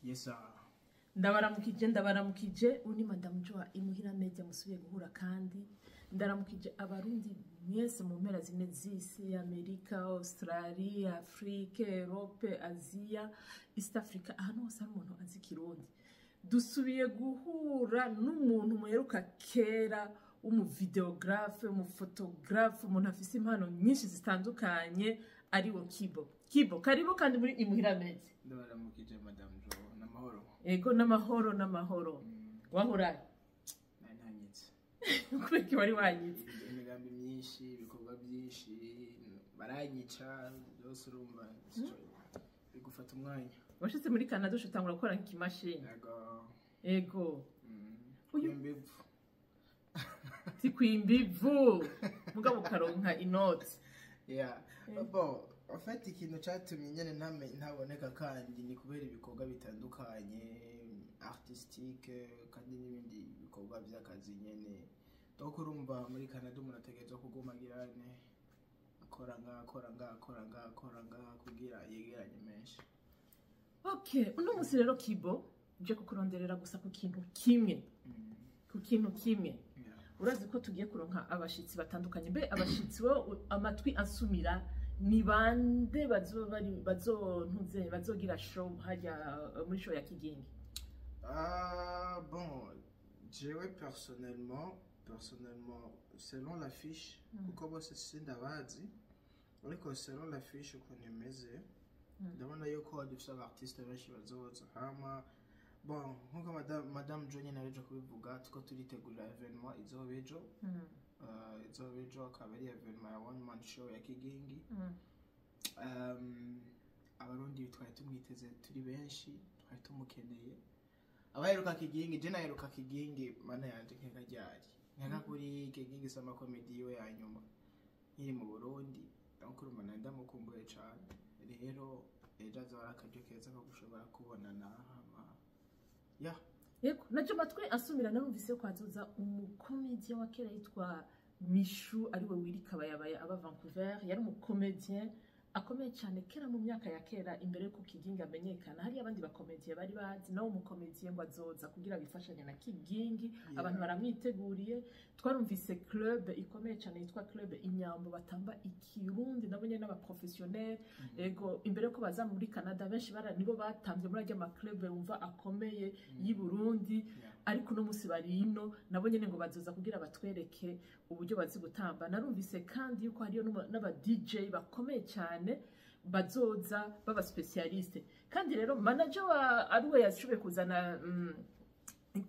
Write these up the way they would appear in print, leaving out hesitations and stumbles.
Yes sir. Ndabaramukije, ndabaramukije. Uyu ni Madamu Joa Imuhira Media, musubiye guhura kandi ndaramukije Abarundi mwese mu mpera zine z'isi: Amerika, Australia, Afrique, Europe, Aziya, East Africa, ahantu hose hari umuntu azi Ikirundi. Dusubiye guhura n'umuntu muheruka kera w'umuvidéographe, umuphotographe, umuntu afise impano nyinshi zitandukanye, ariwo Kibo. Kibo, karibu kandi muri Imuhira Media. Ndabaramukije, Madame Jo, n'amahoro? Ego, n'amahoro, n'amahoro. Wahora Nari ntanyitse. Kubera ko wari wanyitse? Imigambi myinshi, ibikorwa byinshi, baranyica byose, urumva bigufata umwanya. Washitse muri Canada ushitangura gukora nk'ikimashini. Yego. Ego. Imbivu. Si kwimba ivu, mugabo ukaronka inoti. Yeah. Bon, en fait ikintu catumye nyene ntaboneka kandi ni kubera ibikorwa bitandukanye artistique kandi n'ibindi bikorwa by'akazi nyene. Donc urumva muri Canada umuntu ategerezwa kuguma agirane, akora nga, akora nga, akora nga, akora nga kugira yegeranye menshi. Okay, uno munsi rero Kibo, nje kukuronderera gusa ku kintu kimwe, ku kintu kimwe. Urazi ko tugiye kuronka abashitsi batandukanye. Mbe abashitsi bo amatwi ansumira ni bande bazoba bari bazontuze bazogira show hajya muri show ya Kigingi? Ah, bon, jewe personnellement, selon l'affiche, kuko bose sindabazi, ariko selon l'affiche ukuntu imeze, ndabona yuko dufise aba artiste benshi bazoza. Hama bon, nkuko Madame Jo nyene aheje kubivuga, tuko turitegurira événement izoba ejo. Izoba ejo, akaba ari événement ya one man show ya Kigingi. Abarundi twari tumwiteze turi benshi, twari tumukeneye. Abaheruka Kigingi, je naheruka Kigingi, mana yanje, nkeka ryari? Nkeka kuri Kigingi Summer Comedy yiwe ya nyuma nkiri mu Burundi. Donc urumva nari ndamukumbuye cane. Rero ejo azoba ari akaryo keza ko gushobora kubonana, hama ya. Yego, naje amatwi asumira, narumvise ko hazoza umucomédien wa kera yitwa Mishu, ariwe Wiri Kabayabaye, aba Vancouver. Yari umucomédien akomeye cyane kera mu myaka ya kera, imbere yuko Kigingi amenyekana. Hari abandi bacomédien bari bazi nawe umucomédien ngo azoza kugira bifashanye na Kigingi. Abantu baramwiteguriye. Twarumvise club ikomeye cyane yitwa Club Inyambo, batamba Ikirundi, nabo nyene n'abaprofessionnel. Ego, imbere yuko baza muri Canada, benshi bara nibo batambye muri ajya maclub wumva akomeye y'i Burundi. Ariko uno munsi bari ino, nabo nyene ngo bazoza kugira batwereke uburyo bazi gutamba. Narumvise kandi yuko hariyo n'aba DJ bakomeye cyane bazoza, baba spécialiste. Kandi rero manager wa ariwe yashoboye kuzana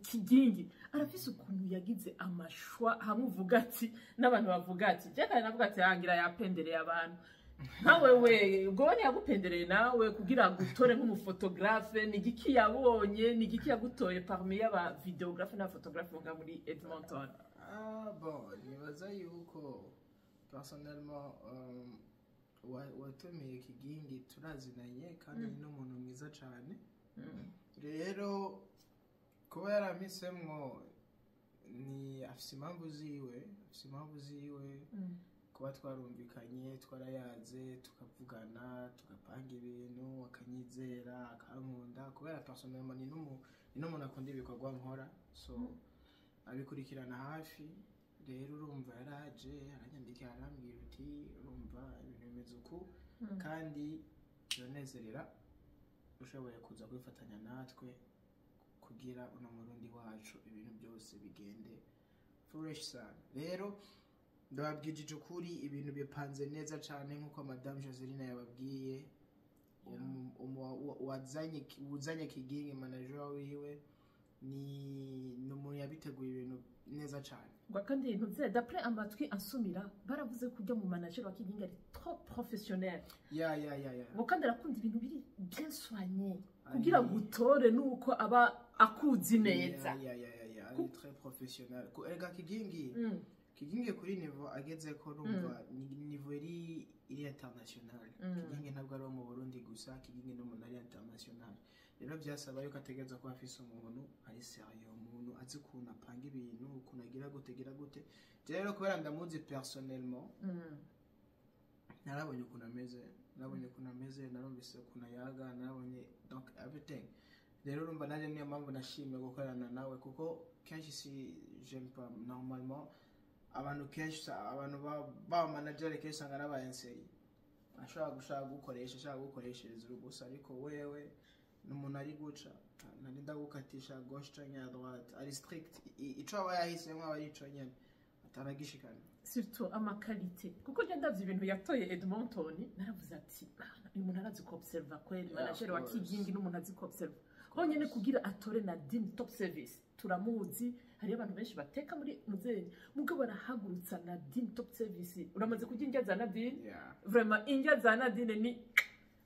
Kigingi arafise ukuntu yagize amachoix, hamwe uvuga ati n'abantu bavuga ati je kandi navuga ati yangira yapendereye abantu. Nkawe we ubwo yagupendereye nawe kugira agutore nk'umuphotographe, ni igiki yabonye, ni igiki yagutoye parmi y'aba vidéographe n'abaphotographe bo ngaha muri Edmonton? Ah bon, nibaza yuko personnellement watumiye Kigingi turazinanye kandi ni n'umuntu mwiza cyane. Rero kuba yaramisemwo ni afise impamvu ziwe, afise impamvu ziwe. Kuba twarumvikanye, twarayaze, tukavugana, tugapanga ibintu, akanyizera, akankunda, kubera personnellement ni n'umuntu akunda ibikorwa nkora, so abikurikirana hafi. Rero urumva yaraje aranyandikira, arambwira uti: "Urumva ibintu bimeze uku, kandi biranezerera ushoboye kuza kwifatanya natwe kugira uno Murundi wacu ibintu byose bigende fresh sana." Rero ndababwije ukuri, ibintu bipanze neza cyane nk'uko Madame Joseline yababwiye. Wazanye Kigingi, manager wiwe, ni umuntu yabiteguye ibintu neza cyane. Ngo kandi ntuze, d'après amatwi ansumira, baravuze ko ujya mu manager wa Kigingi ari trop professionnel. Ya. Ngo kandi arakunda ibintu biri bien soigné, kugira gutore nuko aba akuzi neza. Ya, ari très professionnel. Erega Kigingi, Kigingi kuri niveau ageze ko, numva ni niveau iri international. Kigingi ntabwo ari uwo mu Burundi gusa, Kigingi ni umuntu ari international. Rero byasaba yuko ategereza kuba afise umuntu ari sérieux, umuntu azi ukuntu apanga ibintu, ukuntu agira gute, agira gute. Je rero kubera ndamuzi personnellement, narabonye ukuntu ameze, narabonye ukuntu ameze, narumvise ukuntu ayaga, narabonye donc everything. Rero urumva nanjye niyo mpamvu nashimye gukorana nawe, kuko kenshi si j'aime pas normalement abantu, kenshi abantu ba manager kenshi usanga ari aba enseye, ashobora gushaka gukoresha, ashaka gukoreshereza urugusa, ariko wewe ni umuntu ari guca ntarinda gukatisha gauche canke à droite, ari strict. Ico aba yahisemo aba ari ico nyene, ataragishikana. Surtout ama qualité, kuko njya ndavye ibintu yatoye Edmonton, naravuze ati: "Ah, uyu muntu arazi ko observa kweli." Manager wa Of course. Kigingi n'umuntu azi ko observa honyine kugira atore Nadine Top Service. Turamuzi, hariyo abantu benshi bateka muri muzenyi, mugabo arahagurutsa Nadine Top Service. Uramaze kurya indya za Nadine? Yeah. Vraiment, indya za Nadine ni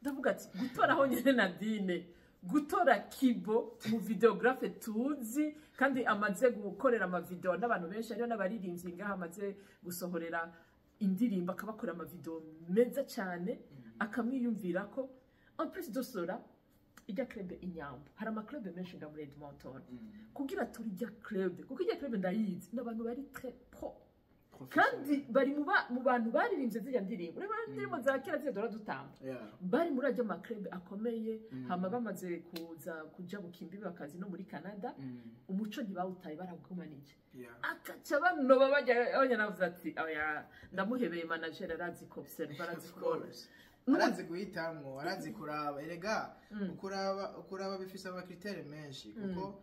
ndavuga ati gutora honyine Nadine, gutora Kibo mu vidéographe tuzi kandi amaze gukorera amavideo n'abantu benshi, hariyo n'abaririmbyi ngaha amaze gusohorera indirimbo, akabakorera amavideo meza cyane, akamwiyumvira ko en plus de cela ijya club Inyambo, hari ama club menshi nga muri Edmonton, kugira turi ijya club, kuko ijya club ndayizi n'abantu bari très pro kandi bari mu bantu baririmbye ziriya ndirimbo. Ureba indirimbo za kera ziriya dora dutamba, bari muri ajya ma club akomeye. Hama bamaze kuza kuja bukimbi bakazi no muri Canada, umuco ntibawutaye, baragumanije. Akaca banoba bajya abanya, navuze ati: "Oya, ndamuhebeye manager, arazi ko observe, arazi Of kubona." course. Arazi guhitamwo, arazi kuraba. Erega ukuraba bifise ama critères menshi, kuko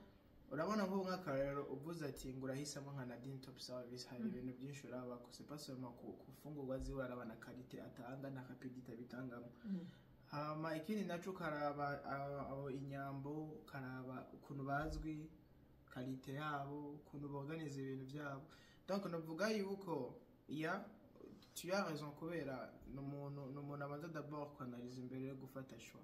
urabona nk'ubu nk'akarorero uvuze ati ngo urahisemo nka Nadine Top Service, hari ibintu byinshi uraba ko c'est pas seulement ku fungurwa ziwe, uraraba na qualité atanga na rapidité abitangamo. Hama ikindi naco ukaraba abo Inyambo, ukaraba ukuntu bazwi, qualité yabo, ukuntu boganiza ibintu byabo. Donc navuga yuko ya tu as raison, kubera ni umuntu abanza d'abord kwanaliza imbere yo gufata choix.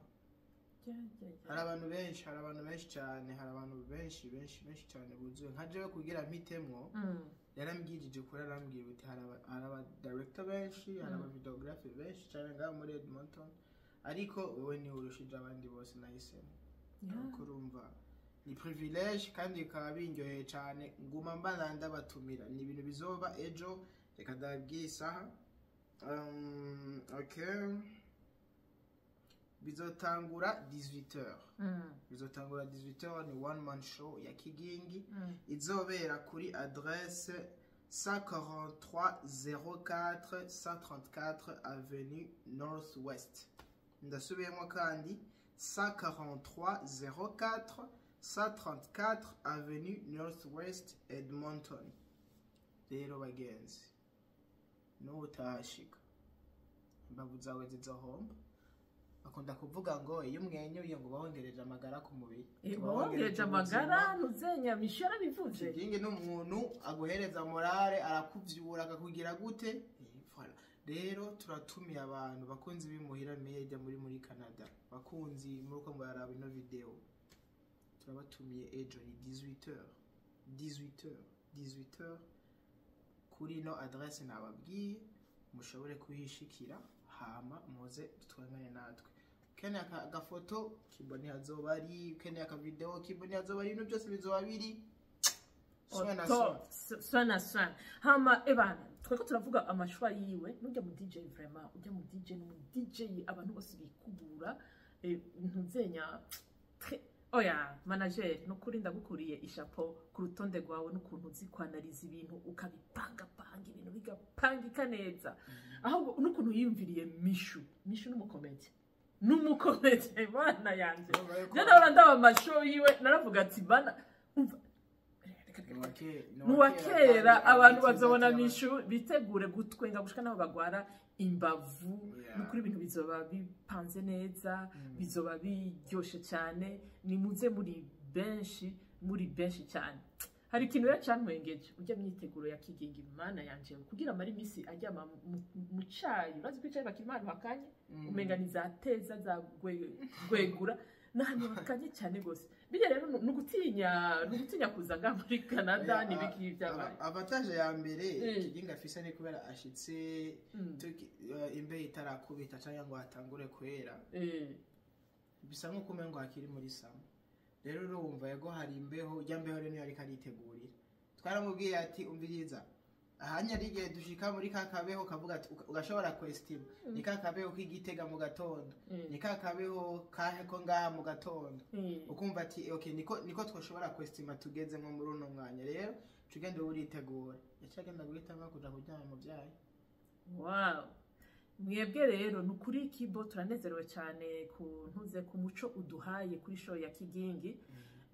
Hari abantu benshi, hari abantu benshi cyane, hari abantu benshi benshi benshi cyane buzuye. Nka jewe kugira mpitemwo, yarambwirije kuri, arambwira uti hari aba director benshi, hari aba videographe benshi cyane ngaha muri Edmonton, ariko wowe niwe urushije abandi bose nahisemo. Kuko urumva ni privilège kandi bikaba binyoheye cyane. Nguma mbana ndabatumira, ni ibintu bizoba ejo. Reka ndababwire isaha. Okay, bizotangura 18h. Bizotangura 18h, ni one man show ya Kigingi, izobera kuri adresse 143 04 134 Avenue Northwest. Ndasubiyemo kandi: 143 04 134 Avenue Northwest, Edmonton. Rero bagenzi, n'utahashika imbavu zawe zizohomba. Bakunda kuvuga ngo iyo umwenyuye ngo bawongereje amagara ku mubiri. Bongereje amagara, ntuzenya misho yarabivuze. Kigingi ni umuntu aguhereza morale, arakuvyura, akakugira gute. Voilà. Rero turatumiye abantu bakunzi b'imuhira media muri Canada, bakunzi muri uko mbaraba ino video, turabatumiye ejo ni 18h, 18h, 18h kuri ino adresse nababwiye, mushobore kuhishikira, hama muze dutwangane natwe. Ukeneye agafoto, Kiboni hazoba ari. Ukeneye akavideo, Kiboni hazoba ari. Ibintu byose bizoba biri soin na soin. Soin na soin. Hama ebana tweko turavuga ama choix yiwe nujya mu DJ. Vraiment, ujya mu DJ, ni mu DJ abantu bose bikubura. Ntuzenya oya manager, nukuri ndagukuriye ishapo ku rutonde rwawe n'ukuntu uzi kwanaliza ibintu, ukabipangapanga, ibintu bigapangika neza, ahubwo n'ukuntu yiyumviriye Mishu. Mishu n'umukomedi, n'umukomedi, bana yanje. Urumva yuko- Je nahora ndaba ama show yiwe, naravuga ati: "Bana, umva, reka, reka, reka." Ni Ni uwa kera. kandi Abantu ari bazobona cyiza. Mishu, bitegure gutwenga gushika n'aho bagwara imbavu. Nukuri ibintu bizoba bipanze neza, bizoba biryoshe cyane. Nimuze muri benshi, muri benshi cyane. Hari ikintu rero cantwengeje: ujya myiteguro ya Kigingi, Mana yanje, kugira amara imisi aryama mu cayi. Urazi ko icayi bakirima ahantu hakanye, umenga ni za teza za gwegura, n'ahantu hakanye cyane gose. Bijya rero ni ugutinya kuza ngaha muri Canada. Oya, n'ibiki byabaye? Avantage ya mbere Kigingi afise ni kubera ashitse imbeho itarakubita cyangwa ngo hatangure kwera. Bisa nk'uko umengo hakiri muri summer. Rero urumva yego hari imbeho, ijya mbeho rero niyo ariko aritegurira. Twaramubwiye ati: "Umviriza." Ahanya ari igihe dushika muri ka kabeho kavuga ati ugashobora kwestima ni ka kabeho k'Igitega mu gatondo, ni ka kabeho kahe ko ngaha mu gatondo, ukumva ati okay, niko twashobora kwestima tugezemo muri uno mwanya. Rero uca ugenda uritegura, yaciye agenda guhitamo kuja kuryama mu vyayi. Wow, mwebwe rero ni ukuri Kibo, turanezerewe cyane ku ntuze ku muco uduhaye kuri show ya Kigingi.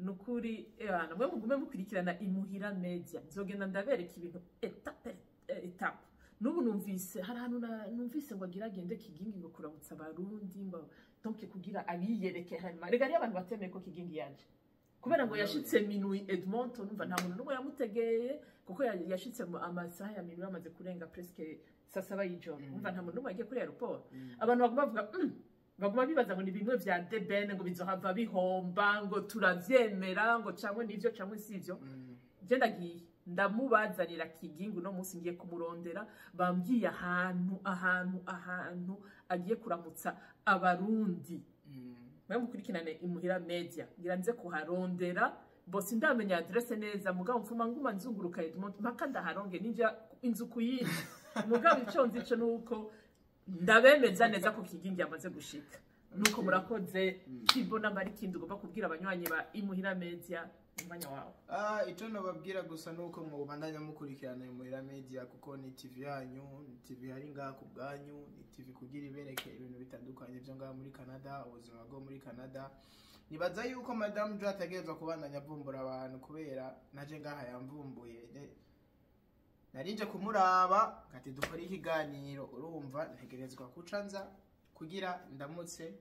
Ni ukuri mwe mugume mukurikirana Imuhira Media, nzogenda ndabereka ibintu étape étape. N'ubu numvise hari ahantu numvise ngo agira agende Kigingi ngo kuramutsa Abarundi, ngo donc kugira abiyereke. Hanyuma rega hariyo abantu batemeye ko Kigingi yaje kubera ngo yashitse minuit Edmonton. Numva nta muntu n'umwe yamutegeye kuko yashitse mu amasaha ya minuit, amaze kurenga presque saa 7 y'ijoro. Umva, nta muntu n'umwe yagiye kuri aéroport. Abantu baguma bavuga, baguma bibaza ngo ni bimwe vya debene, ngo bizohava bihomba, ngo turavyemera, ngo cyangwa nivyo cyangwa sivyo. Je ndagiye ndamubazanira Kigingi uno munsi, ngiye kumurondera. Bambwiye ahantu agiye kuramutsa Abarundi. Mwe mukurikirane Imuhira Media, ngira nze kuharondera bose. Ndamenya adresse neza, mugabo mfuma nguma nzunguruka Edmonton mpaka ndaharonge, ninja inzu kuyindi. Mugabo ico nzi ico nuko ndabemeza neza ko Kigingi yamaze gushika. Nuko murakoze. Kibo, namba ari ikindi ugomba kubwira abanywanyi ba Imuhira Media, umwanya wawe. Ah, icyo nababwira gusa ni uko mubandanya mukurikirana Imuhira Media, kuko ni TV yanyu, ni TV hari ngaha ku bwanyu, ni TV kugira ibereke ibintu bitandukanye byo ngaha muri Canada, ubuzima bwo muri Canada. Nibaza yuko Madame Jo ategerezwa kubandanya avumbura abantu, kubera naje ngaha yamvumbuye. Narinje kumuraba ngati dukore ikiganiro, urumva ntegerezwa kuca nza kugira ndamutse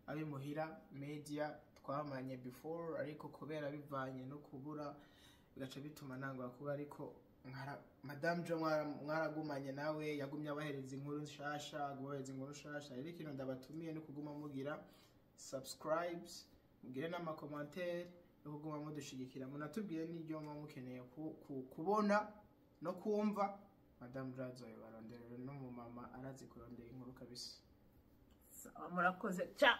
abimuhira Media twamanye before, ariko kubera bivanye no kubura bigaca bituma nangwa kuba, ariko Madame Jo mwaragumanye nawe, yagumye abahereza inkuru nshasha, aguhereza inkuru nshasha. Rero ikintu ndabatumiye no kuguma mugira subscribes, mugire n'ama commentaires yo kuguma mudushigikira, munatubwire n'ibyo muba mukeneye kubona no kumva. Madame Jo azobibaronderera, n'umumama arazi kurondera inkuru kabisa. Sawa, murakoze, ciao.